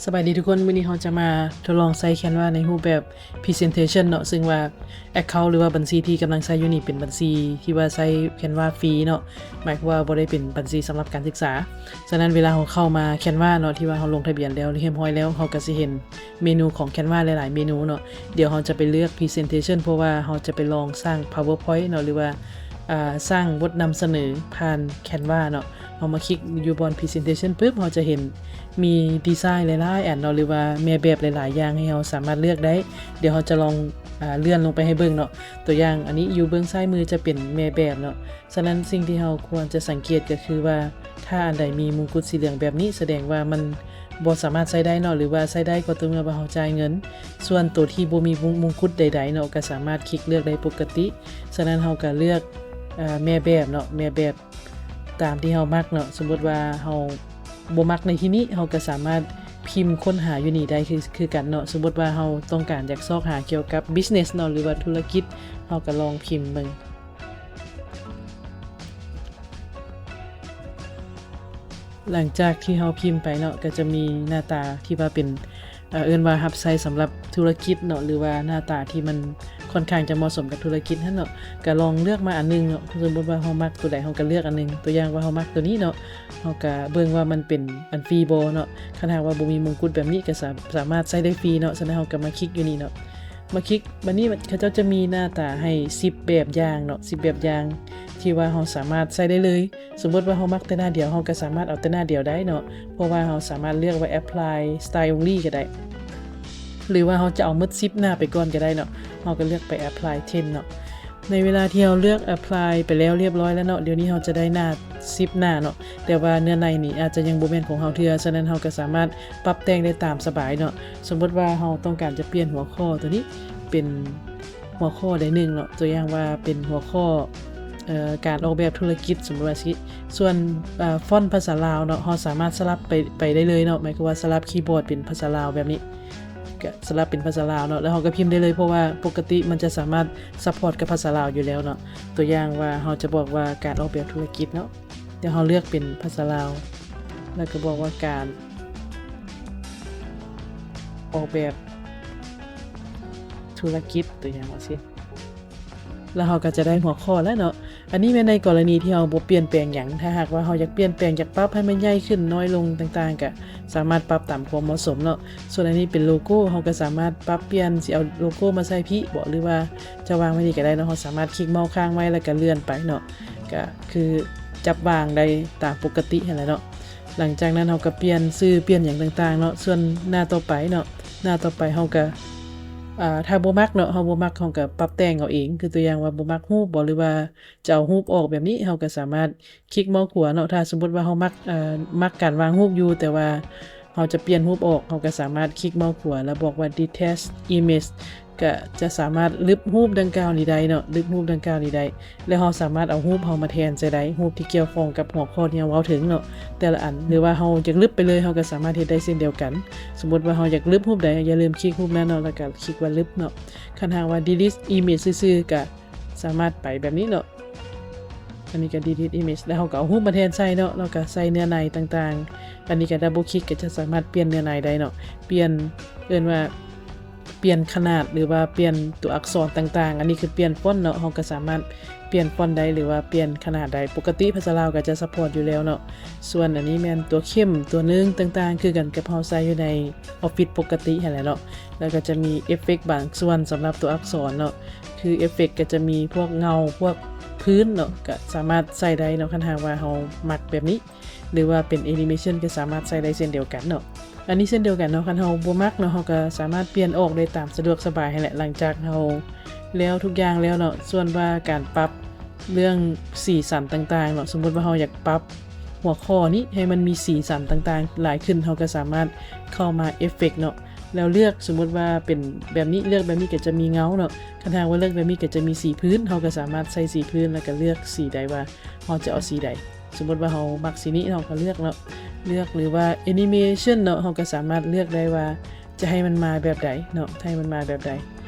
ສະບາຍດີທຸກຄົນ, ມື້ນີ້ເຮົາຈະມາທົດລອງໃຊ້ Canva ໃນຮູບແບບ Presentation ເນາະ, ເຊິ່ງວ່າ Account ຫຼືວ່າບັນຊີທີ່ກຳລັງໃຊ້ຢູ່ນີ້ເປັນບັນຊີທີ່ວ່າໃຊ້ Canva ຟຣີເນາະ, ໝາຍຄວາມວ່າບໍ່ໄດ້ເປັນບັນຊີສຳລັບການສຶກສາ. ສະນັ້ນເວລາເຮົາເຂົ້າມາ Canva ເນາະ ທີ່ວ່າເຮົາລົງທະບຽນແລ້ວຮຽບຮ້ອຍແລ້ວ, ເຮົາກໍຊິເຫັນເມນູຂອງ Canva ຫຼາຍໆເມນູເນາະ. ດຽວເຮົາຈະໄປເລືອກ Presentation ເພາະວ່າເຮົາຈະໄປລອງສ້າງ PowerPoint ເນາະ ຫຼືວ່າ ອາ ສ້າງບົດນຳສະເໜີຜ່ານ Canva ເນາະ. ເຮົາມາຄລິກຢູ່ບ່ອນ Presentation ປຶບ ເຮົາຈະເຫັນມີດີໄຊນຫຼາຍໆອັນເນາະ ຫຼືວ່າແມ່ແບບຫຼາຍໆຢ່າງໃຫ້ເຮົາສາມາດເລືອກໄດ້. ດຽວເຮົາຈະລອງ ອາ ເລື່ອນລົງໄປໃຫ້ເບິ່ງເນາະ. ຕົວຢ່າງອັນນີ້ຢູ່ເບື້ອງຊ້າຍມືຈະເປັນແມ່ແບບເນາະ. ສະນັ້ນສິ່ງທີ່ເຮົາຄວນຈະສັງເກດກໍຄືວ່າ ຖ້າອັນໃດມີມຸງກຸດສີເຫຼືອງແບບນີ້ ສະແດງວ່າມັນບໍ່ສາມາດໃຊ້ໄດ້ເນາະ ຫຼືວ່າໃຊ້ໄດ້ກໍຕໍ່ເມື່ອວ່າເຮົາຈ່າຍເງິນ. ສ່ວນໂຕທີ່ບໍ່ມີມຸງ ມຸງກຸດໃດໆເນາະ ກໍສາມາດຄລິກເລືອກໄດ້ປົກກະຕິ. ສະນັ້ນເຮົາກໍເລືອກ ເອີ ແມ່ແບບເນາະ, ແມ່ແບບ ຕາມທີ່ເຮົາມັກເນາະ. ສົມມຸດວ່າເຮົາບໍ່ມັກໃນທີ່ນີ້ ເຮົາກໍສາມາດພິມຄົ້ນຫາຢູ່ນີ້ໄດ້ຄື ຄືກັນເນາະ. ສົມມຸດວ່າເຮົາຕ້ອງການຢາກຊອກຫາກ່ຽວກັບ Business ເນາະ ຫຼືວ່າທຸລະກິດ ເຮົາກໍລອງພິມເບິ່ງ. ຫຼັງຈາກທີ່ເຮົາພິມໄປເນາະ ກໍຈະມີໜ້າຕາທີ່ວ່າເປັນ ເອີ ເອີ້ນວ່າຮັບໃຊ້ສຳລັບທຸລະກິດເນາະ ຫຼືວ່າໜ້າຕາທີ່ມັນຄ່ອນຂ້າງຈະເໝາະສົມກັບທຸລະກິດຫັ້ນເນາະ. ກະລອງເລືອກມາອັນໜຶ່ງເນາະ, ສົມມຸດວ່າເຮົາມັກໂຕໃດເຮົາກະເລືອກອັນໜຶ່ງ. ຕົວຢ່າງວ່າເຮົາມັກໂຕນີ້ເນາະ, ເຮົາກະເບິ່ງວ່າມັນເປັນອັນຟຣີບໍ່ເນາະ. ຄັນຫາກວ່າບໍ່ມີມຸງກຸດແບບນີ້ກະສາ ສາມາດໃຊ້ໄດ້ຟຣີເນາະ. ສະນັ້ນເຮົາກະມາຄລິກຢູ່ນີ້ເນາະ, ມາຄລິກ. ບາດນີ້ເຂົາເຈົ້າຈະມີໜ້າຕາໃຫ້ສິບແບບຢ່າງເນາະ, ສິບແບບຢ່າງທີ່ວ່າເຮົາສາມາດໃຊ້ໄດ້ເລີຍ. ສົມມຸດວ່າເຮົາມັກແຕ່ໜ້າດຽວ ເຮົາກໍສາມາດເອົາແຕ່ໜ້າດຽວໄດ້ເນາະ, ເພາະວ່າເຮົາສາມາດເລືອກວ່າ Apply Style Only ກໍໄດ້ ຫຼືວ່າເຮົາຈະເອົາໝົດສິບໜ້າໄປກ່ອນກໍໄດ້ເນາະ. ເຮົາກໍເລືອກໄປ Apply ten ເນາະ. ໃນເວລາທີ່ເຮົາເລືອກ Apply ໄປແລ້ວຮຽບຮ້ອຍແລ້ວເນາະ, ດຽວນີ້ເຮົາຈະໄດ້ໜ້າສິບໜ້າເນາະ, ແຕ່ວ່າເນື້ອໃນນີ້ອາດຈະຍັງບໍ່ແມ່ນຂອງເຮົາເທື່ອ, ສະນັ້ນເຮົາກໍສາມາດປັບແຕ່ງໄດ້ຕາມສະບາຍເນາະ. ສົມມຸດວ່າເຮົາຕ້ອງການຈະປ່ຽນຫົວຂໍ້ໂຕນີ້ເປັນ ຫົວຂໍ້ໃດໜຶ່ງເນາະ, ຕົວຢ່າງວ່າເປັນຫົວຂໍ້ ເອີ ການອອກແບບທຸລະກິດ ສົມມຸດວ່າຊີ້. ສ່ວນ ເອີ ຟອນພາສາລາວເນາະ ເຮົາສາມາດສະຫຼັບໄປ ໄປໄດ້ເລີຍເນາະ, ໝາຍຄວາມວ່າສະຫຼັບຄີບອດເປັນພາສາລາວແບບນີ້ ກະສະຫຼັບເປັນພາສາລາວເນາະ, ແລ້ວເຮົາກະພິມໄດ້ເລີຍ ເພາະວ່າປົກກະຕິມັນຈະສາມາດ support ກັບພາສາລາວຢູ່ແລ້ວເນາະ. ຕົວຢ່າງວ່າເຮົາຈະບອກວ່າການອອກແບບທຸລະກິດເນາະ, ດຽວເຮົາເລືອກເປັນພາສາລາວ ແລ້ວກະບອກວ່າການອອກແບບທຸລະກິດ ຕົວຢ່າງວ່າຊີ້. ແລ້ວເຮົາກໍຈະໄດ້ຫົວຂໍ້ແລ້ວເນາະ. ອັນນີ້ແມ່ນໃນກໍລະນີທີ່ເຮົາບໍ່ປ່ຽນແປງຫຍັງ. ຖ້າຫາກວ່າເຮົາຢາກປ່ຽນແປງ, ຢາກປັບໃຫ້ມັນໃຫຍ່ຂຶ້ນ, ນ້ອຍລົງຕ່າງໆ ກໍສາມາດປັບຕາມຄວາມເໝາະສົມເນາະ. ສ່ວນອັນນີ້ເປັນໂລໂກ້, ເຮົາກໍສາມາດປັບປ່ຽນ, ຊິເອົາໂລໂກ້ມາໃສ່ພີ້ບໍ ຫຼືວ່າຈະວາງໄວ້ນີ້ກໍໄດ້ເນາະ. ເຮົາສາມາດຄລິກເມົາຄ້າງໄວ້ ແລ້ວກໍເລື່ອນໄປເນາະ, ກໍຄືຈັບວາງໄດ້ຕາມປົກກະຕິຫັ້ນແຫຼະເນາະ. ຫຼັງຈາກນັ້ນເຮົາກໍປ່ຽນຊື່, ປ່ຽນຫຍັງຕ່າງໆເນາະ. ສ່ວນໜ້າຕໍ່ໄປເນາະ, ໜ້າຕໍ່ໄປເຮົາກໍ ອາ ຖ້າບໍ່ມັກເນາະ, ເຮົາບໍ່ມັກ ເຮົາກໍປັບແຕ່ງເອົາເອງ. ຄືຕົວຢ່າງວ່າບໍ່ມັກຮູບບໍ ຫຼືວ່າຈະເອົາຮູບອອກແບບນີ້, ເຮົາກໍສາມາດຄລິກເມົາຂວາເນາະ. ຖ້າສົມມຸດວ່າເຮົາມັກ ເອີ ມັກການວາງຮູບຢູ່ ແຕ່ວ່າເຮົາຈະປ່ຽນຮູບອອກ, ເຮົາກໍສາມາດຄລິກເມົາຂວາ ແລ້ວບອກວ່າ Detach Image ກໍຈະສາມາດລຶບຮູບດັ່ງກ່າວນີ້ໄດ້ເນາະ, ລຶບຮູບດັ່ງກ່າວນີ້ໄດ້. ແລ້ວເຮົາສາມາດເອົາຮູບເຮົາມາແທນໃສ່ໄດ້, ຮູບທີ່ກ່ຽວຂ້ອງກັບຫົວຂໍ້ທີ່ເຮົາເວົ້າເຖິງເນາະ ແຕ່ລະອັນ, ຫຼືວ່າເຮົາຢາກລຶບໄປເລີຍ ເຮົາກໍສາມາດເຮັດໄດ້ເຊັ່ນດຽວກັນ. ສົມມຸດວ່າເຮົາຢາກລຶບຮູບໃດ, ຢ່າລືມຄລິກຮູບນັ້ນເນາະ ແລ້ວກໍຄລິກວ່າລຶບເນາະ. ຄັນຫາກວ່າ Delete Image ຊື່ໆ ກໍສາມາດໄປແບບນີ້ເນາະ. ອັນນີ້ກໍ Delete Image ແລ້ວເຮົາກໍເອົາຮູບມາແທນໃສ່ເນາະ, ແລ້ວກໍໃສ່ເນື້ອໃນຕ່າງໆ. ອັນນີ້ກໍ Double Click ກໍຈະສາມາດປ່ຽນເນື້ອໃນໄດ້ເນາະ, ປ່ຽນ ເອີ້ນວ່າ ປ່ຽນຂະໜາດ ຫຼືວ່າປ່ຽນຕົວອັກສອນຕ່າງໆ. ອັນນີ້ຄືປ່ຽນຟອນເນາະ, ເຮົາກໍສາມາດປ່ຽນຟອນໄດ້ ຫຼືວ່າປ່ຽນຂະໜາດໄດ້. ປົກກະຕິພາສາລາວກໍຈະ support ຢູ່ແລ້ວເນາະ. ສ່ວນອັນນີ້ແມ່ນຕົວເຂັມ ຕົວໜຶ່ງຕ່າງໆ ຄືກັນກັບເຮົາໃຊ້ຢູ່ໃນອອບຟິດປົກກະຕິຫັ້ນແຫຼະເນາະ. ແລ້ວກໍຈະມີເອຟເຟັກບາງສ່ວນສຳລັບຕົວອັກສອນເນາະ, ຄືເອຟເຟັກກໍຈະມີພວກເງົາ ພວກພື້ນເນາະ, ກໍສາມາດໃສ່ໄດ້ເນາະ ຄັນຫາກວ່າເຮົາມັກແບບນີ້. ຫຼືວ່າເປັນ Animation ກໍສາມາດໃຊ້ໄດ້ເຊັ່ນດຽວກັນເນາະ. ອັນນີ້ເຊັ່ນດຽວກັນເນາະ, ຄັນເຮົາບໍ່ມັກເນາະ, ເຮົາກໍສາມາດປ່ຽນອອກໄດ້ຕາມສະດວກສະບາຍຫັ້ນແຫຼະ. ຫຼັງຈາກເຮົາແລ້ວທຸກຢ່າງແລ້ວເນາະ, ສ່ວນວ່າການປັບເລື່ອງສີສັນຕ່າງໆເນາະ, ສົມມຸດວ່າເຮົາຢາກປັບຫົວຂໍ້ນີ້ໃຫ້ມັນມີສີສັນຕ່າງໆຫຼາຍຂຶ້ນ, ເຮົາກໍສາມາດເຂົ້າມາ Effect ເນາະ, ແລ້ວເລືອກ ສົມມຸດວ່າເປັນແບບນີ້, ເລືອກແບບນີ້ກໍຈະມີເງົາເນາະ. ຄັນຫາກວ່າເລືອກແບບນີ້ກໍຈະມີສີພື້ນ, ເຮົາກໍສາມາດໃສ່ສີພື້ນ ແລ້ວກໍເລືອກສີໃດວ່າເຮົາຈະເອົາສີໃດ. ສົມມຸດວ່າເຮົາມັກສີນີ້ ເຮົາກໍເລືອກເນາະ, ເລືອກ ຫຼືວ່າ Animation ເນາະ, ເຮົາກໍສາມາດເລືອກໄດ້ວ່າຈະໃຫ້ມັນມາແບບໃດເນາະ, ໃຫ້ມັນມາແບບໃດ.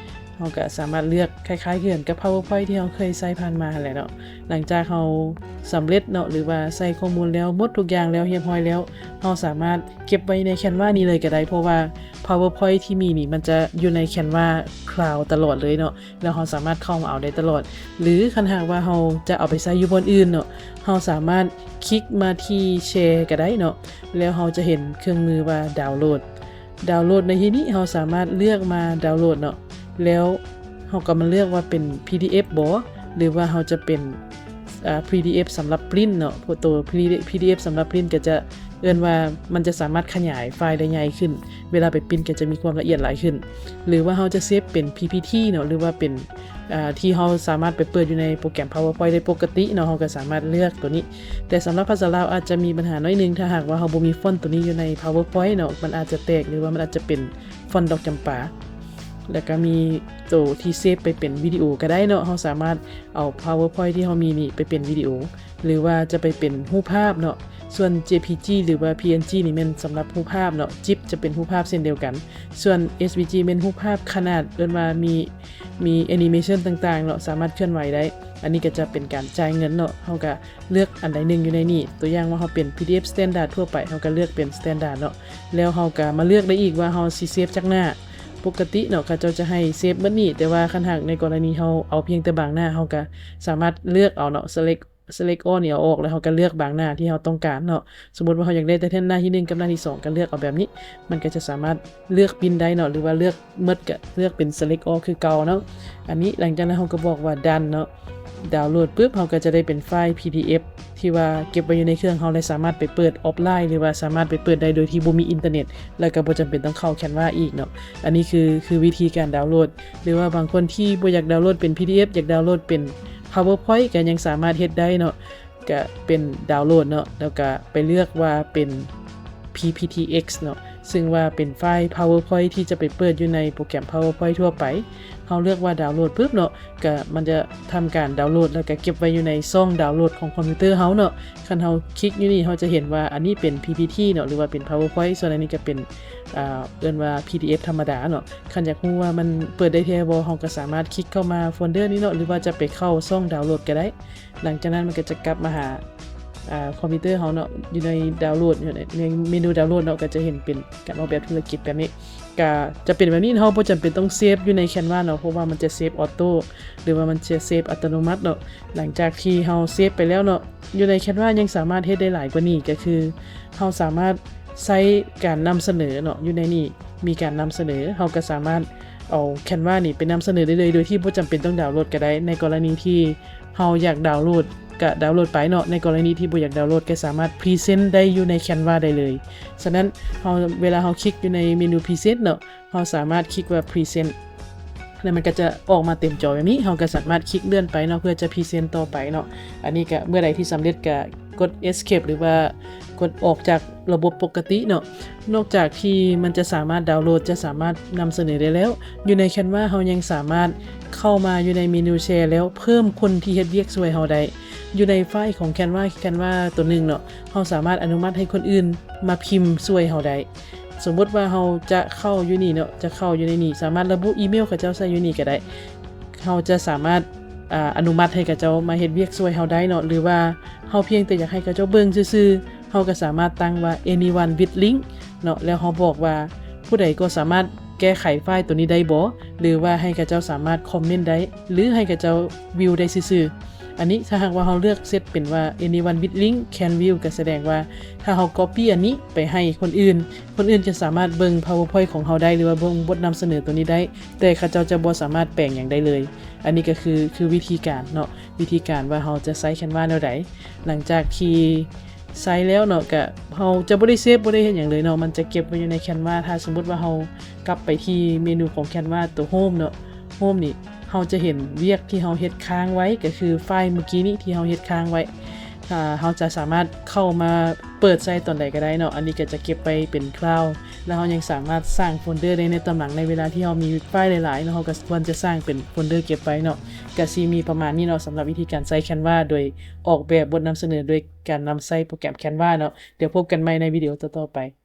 ເຮົາກໍສາມາດເລືອກຄ້າຍໆຄືກັນກັບ PowerPoint ທີ່ເຮົາເຄີຍໃຊ້ຜ່ານມາຫັ້ນແຫຼະເນາະ. ຫຼັງຈາກເຮົາສຳເລັດເນາະ ຫຼືວ່າໃສ່ຂໍ້ມູນແລ້ວ ໝົດທຸກຢ່າງແລ້ວ ຮຽບຮ້ອຍແລ້ວ ເຮົາສາມາດເກັບໄວ້ໃນ Canva ນີ້ເລີຍກໍໄດ້ ເພາະວ່າ PowerPoint ທີ່ມີນີ້ ມັນຈະຢູ່ໃນ Canva Cloud ຕະຫຼອດເລີຍເນາະ ແລ້ວເຮົາສາມາດເຂົ້າມາເອົາໄດ້ຕະຫຼອດ ຫຼືຄັນຫາກວ່າເຮົາຈະເອົາໄປໃຊ້ຢູ່ບ່ອນອື່ນເນາະ ເຮົາສາມາດຄລິກມາທີ່ Share ກໍໄດ້ເນາະ ແລ້ວເຮົາຈະເຫັນເຄື່ອງມືວ່າ Download. Download ໃນທີ່ນີ້ເຮົາສາມາດເລືອກມາ Download ເນາະ ແລ້ວເຮົາກໍມາເລືອກວ່າເປັນ PDF ບໍ ຫຼືວ່າເຮົາຈະເປັນ ອ່າ PDF ສຳລັບ Print ເນາະ ພວກໂຕ PDF ສຳລັບ Print ກໍຈະເອີ້ນວ່າມັນຈະສາມາດຂະຫຍາຍໄຟລ໌ໄດ້ໃຫຍ່ຂຶ້ນ ເວລາໄປ Print ກໍຈະມີຄວາມລະອຽດຫຼາຍຂຶ້ນ ຫຼືວ່າເຮົາຈະເຊບເປັນ PPT ເນາະ ຫຼືວ່າເປັນ ອ່າ ທີ່ເຮົາສາມາດໄປເປີດຢູ່ໃນໂປຣແກຣມ PowerPoint ໄດ້ປົກກະຕິເນາະ ເຮົາກໍສາມາດເລືອກໂຕນີ້. ແຕ່ສຳລັບພາສາລາວອາດຈະມີບັນຫາໜ້ອຍໜຶ່ງ ຖ້າຫາກວ່າເຮົາບໍ່ມີຟອນໂຕນີ້ຢູ່ໃນ PowerPoint ເນາະ ມັນອາດຈະແຕກ ຫຼືວ່າມັນອາດຈະເປັນຟອນດອກຈຳປາ. ແລ້ວກໍມີໂຕທີ່ເຊບໄປເປັນວິດີໂອກໍໄດ້ເນາະ ເຮົາສາມາດເອົາ PowerPoint ທີ່ເຮົາມີນີ້ໄປເປັນວິດີໂອ ຫຼືວ່າຈະໄປເປັນຮູບພາບເນາະ. ສ່ວນ JPG ຫຼືວ່າ PNG ນີ້ແມ່ນສຳລັບຮູບພາບເນາະ GIF ຈະເປັນຮູບພາບເຊັ່ນດຽວກັນ. ສ່ວນ SVG ແມ່ນຮູບພາບຂະໜາດ ເອີ້ນວ່າມີ ມີ animation ຕ່າງໆເນາະ ສາມາດເຄື່ອນໄຫວໄດ້. ອັນນີ້ກໍຈະເປັນການຈ່າຍເງິນເນາະ ເຮົາກໍເລືອກອັນໃດໜຶ່ງຢູ່ໃນນີ້ ຕົວຢ່າງວ່າເຮົາເປັນ PDF Standard ທົ່ວໄປ ເຮົາກໍເລືອກເປັນ Standard ເນາະ ແລ້ວເຮົາກໍມາເລືອກໄດ້ອີກວ່າເຮົາຊິເຊບຈັກໜ້າ. ປົກກະຕິເນາະ ເຂົາເຈົ້າຈະໃຫ້ເຊບໝົດນີ້ ແຕ່ວ່າຄັນຫາກໃນກໍລະນີເຮົາເອົາພຽງແຕ່ບາງໜ້າ ເຮົາກໍສາມາດເລືອກເອົາເນາະ Select Select All ນີ້ເອົາອອກ ແລ້ວເຮົາກໍເລືອກບາງໜ້າທີ່ເຮົາຕ້ອງການເນາະ. ສົມມຸດວ່າເຮົາຢາກໄດ້ແຕ່ແຕ່ໜ້າທີໜຶ່ງກັບໜ້າທີສອງ ກໍເລືອກເອົາແບບນີ້ ມັນກໍຈະສາມາດເລືອກ Print ໄດ້ເນາະ ຫຼືວ່າເລືອກໝົດກໍເລືອກເປັນ Select All ຄືເກົ່າເນາະ. ອັນນີ້ຫຼັງຈາກນັ້ນເຮົາກໍບອກວ່າ Done ເນາະ Download ປຶບ ເຮົາກໍຈະໄດ້ເປັນໄຟລ໌ PDF ທີ່ວ່າເກັບໄວ້ຢູ່ໃນເຄື່ອງເຮົາ ແລະ ສາມາດໄປເປີດອອຟລາຍ ຫຼືວ່າສາມາດໄປເປີດໄດ້ໂດຍທີ່ບໍ່ມີອິນເຕີເນັດ ແລ້ວກໍບໍ່ຈຳເປັນຕ້ອງເຂົ້າ Canva ອີກເນາະ. ອັນນີ້ຄື ຄືວິທີການ Download ຫຼືວ່າບາງຄົນທີ່ບໍ່ຢາກ Download ເປັນ PDF ຢາກ Download ເປັນ PowerPoint ກໍຍັງສາມາດເຮັດໄດ້ເນາະ ກະເປັນ Download ເນາະ ແລ້ວກະໄປເລືອກວ່າເປັນ PPTX ເນາະ ຊຶ່ງວ່າເປັນໄຟລ໌ PowerPoint ທີ່ຈະໄປເປີດຢູ່ໃນໂປຣແກຣມ PowerPoint ທົ່ວໄປ. ເຮົາເລືອກວ່າ Download ປຶບເນາະ ກະມັນຈະທຳການ Download ແລ້ວກະເກັບໄວ້ຢູ່ໃນຊ່ອງ Download ຂອງຄອມພິວເຕີເຮົາເນາະ. ຄັນເຮົາຄລິກຢູ່ນີ້ ເຮົາຈະເຫັນວ່າອັນນີ້ເປັນ PPT ເນາະ ຫຼືວ່າເປັນ PowerPoint ສ່ວນອັນນີ້ກະເປັນ ອ່າ ເອີ້ນວ່າ PDF ທຳມະດາເນາະ. ຄັນຢາກຮູ້ວ່າມັນເປີດໄດ້ແທ້ບໍ່ ເຮົາກະສາມາດຄລິກເຂົ້າມາໂຟນເດີນີ້ເນາະ ຫຼືວ່າຈະໄປເຂົ້າຊ່ອງ Download ກະໄດ້. ຫຼັງຈາກນັ້ນມັນກໍຈະກັບມາຫາ ອ່າ ຄອມພິວເຕີເຮົາເນາະ ຢູ່ໃນ Download ຢູ່ໃນ ໃນເມນູ Download ເນາະ ກໍຈະເຫັນເປັນການອອກແບບທຸລະກິດແບບນີ້. ກະຈະເປັນແບບນີ້ ເຮົາບໍ່ຈຳເປັນຕ້ອງເຊບຢູ່ໃນ Canva ເນາະ ເພາະວ່າມັນຈະເຊບອອໂຕ້ ຫຼືວ່າມັນຈະເຊບອັດຕະໂນມັດເນາະ. ຫຼັງຈາກທີ່ເຮົາເຊບໄປແລ້ວເນາະ ຢູ່ໃນ Canva ຍັງສາມາດເຮັດໄດ້ຫຼາຍກວ່ານີ້ ກໍຄືເຮົາສາມາດໃຊ້ການນຳສະເໜີເນາະ ຢູ່ໃນນີ້ມີການນຳສະເໜີ ເຮົາກໍສາມາດເອົາ Canva ນີ້ໄປນຳສະເໜີໄດ້ເລີຍ ໂດຍທີ່ບໍ່ຈຳເປັນຕ້ອງ Download ກໍໄດ້. ໃນກໍລະນີທີ່ ເຮົາຢາກດາວໂຫຼດກະດາວໂຫຼດໄປເນາະ, ໃນກໍລະນີທີ່ບໍ່ຢາກດາວໂຫຼດກະສາມາດພຣີເຊັນໄດ້ຢູ່ໃນ Canva ໄດ້ເລີຍ. ສະນັ້ນເຮົາ ເວລາເຮົາຄລິກຢູ່ໃນເມນູພຣີເຊັນເນາະ, ເຮົາສາມາດຄລິກວ່າພຣີເຊັນ ແລ້ວມັນກະຈະອອກມາເຕັມຈໍແບບນີ້. ເຮົາກະສາມາດຄລິກເລື່ອນໄປເນາະ ເພື່ອຈະພຣີເຊັນຕໍ່ໄປເນາະ. ອັນນີ້ກະເມື່ອໃດທີ່ສຳເລັດກະກົດ Escape ຫຼືວ່າກົດອອກຈາກລະບົບປົກກະຕິເນາະ. ນອກຈາກທີ່ມັນຈະສາມາດດາວໂຫຼດ, ຈະສາມາດນຳສະເໜີໄດ້ແລ້ວ, ຢູ່ໃນ Canva ເຮົາຍັງສາມາດເຂົ້າມາຢູ່ໃນເມນູ Share ແລ້ວເພີ່ມຄົນທີ່ເຮັດວຽກຊ່ວຍເຮົາໄດ້. ຢູ່ໃນໄຟລ໌ຂອງ Canva Canva ຕົວໜຶ່ງເນາະ, ເຮົາສາມາດອະນຸມັດໃຫ້ຄົນອື່ນມາພິມຊ່ວຍເຮົາໄດ້. ສົມມຸດວ່າເຮົາຈະເຂົ້າຢູ່ນີ້ເນາະ, ຈະເຂົ້າຢູ່ໃນນີ້, ສາມາດລະບຸອີເມວເຂົາເຈົ້າໃສ່ຢູ່ນີ້ກະໄດ້. ເຮົາຈະສາມາດ ອາ ອະນຸມັດໃຫ້ເຂົາເຈົ້າມາເຮັດວຽກຊ່ວຍເຮົາໄດ້ເນາະ, ຫຼືວ່າເຮົາພຽງແຕ່ຢາກໃຫ້ເຂົາເຈົ້າເບິ່ງຊື່ໆ, ເຮົາກະສາມາດຕັ້ງວ່າ Anyone with link ເນາະ, ແລ້ວເຮົາບອກວ່າຜູ້ໃດກໍສາມາດແກ້ໄຂໄຟລ໌ຕົວນີ້ໄດ້ບໍ ຫຼືວ່າໃຫ້ເຂົາເຈົ້າສາມາດຄອມເມັນໄດ້ ຫຼືໃຫ້ເຂົາເຈົ້າວິວໄດ້ຊື່ໆ. ອັນນີ້ຖ້າຫາກວ່າເຮົາເລືອກເຊັດເປັນວ່າ Anyone with link can view ກະສະແດງວ່າຖ້າເຮົາ Copy ອັນນີ້ໄປໃຫ້ຄົນອື່ນ, ຄົນອື່ນຈະສາມາດເບິ່ງ PowerPoint ຂອງເຮົາໄດ້ ຫຼືວ່າເບິ່ງບົດນຳສະເໜີຕົວນີ້ໄດ້, ແຕ່ເຂົາເຈົ້າຈະບໍ່ສາມາດແປງຫຍັງໄດ້ເລີຍ. ອັນນີ້ກະຄື ຄືວິທີການເນາະ, ວິທີການວ່າເຮົາຈະໃຊ້ Canva ແນວໃດ. ຫຼັງຈາກທີ່ໃຊ້ແລ້ວເນາະ, ກະເຮົາຈະບໍ່ໄດ້ເຊບ ບໍ່ໄດ້ເຮັດຫຍັງເລີຍເນາະ, ມັນຈະເກັບໄວ້ຢູ່ໃນ Canva. ຖ້າສົມມຸດວ່າເຮົາກັບໄປທີ່ເມນູຂອງ Canva ຕົວ Home ເນາະ, Home ນີ້ເຮົາຈະເຫັນວຽກທີ່ເຮົາເຮັດຄ້າງໄວ້, ກະຄືໄຟລ໌ມື້ກີ້ນີ້ທີ່ເຮົາເຮັດຄ້າງໄວ້. ເຮົາຈະສາມາດເຂົ້າມາເປີດໃຊ້ຕອນໃດກະໄດ້ເນາະ. ອັນນີ້ກະຈະເກັບໄວ້ເປັນ Cloud ແລ້ວເຮົາຍັງສາມາດສ້າງໂຟນເດີໄດ້ໃນຕອນຫຼັງ ໃນເວລາທີ່ເຮົາມີໄຟລ໌ຫຼາຍໆເນາະ, ເຮົາກະຄວນຈະສ້າງເປັນໂຟນເດີເກັບໄວ້ເນາະ. ກະຊິມີປະມານນີ້ເນາະ ສຳລັບວິທີການໃຊ້ Canva ໂດຍອອກແບບບົດນຳສະເໜີໂດຍການນຳໃຊ້ໂປຣແກຣມ Canva ເນາະ. ດຽວພົບກັນໃໝ່ໃນວິດີໂອຕໍ່ໆໄປ.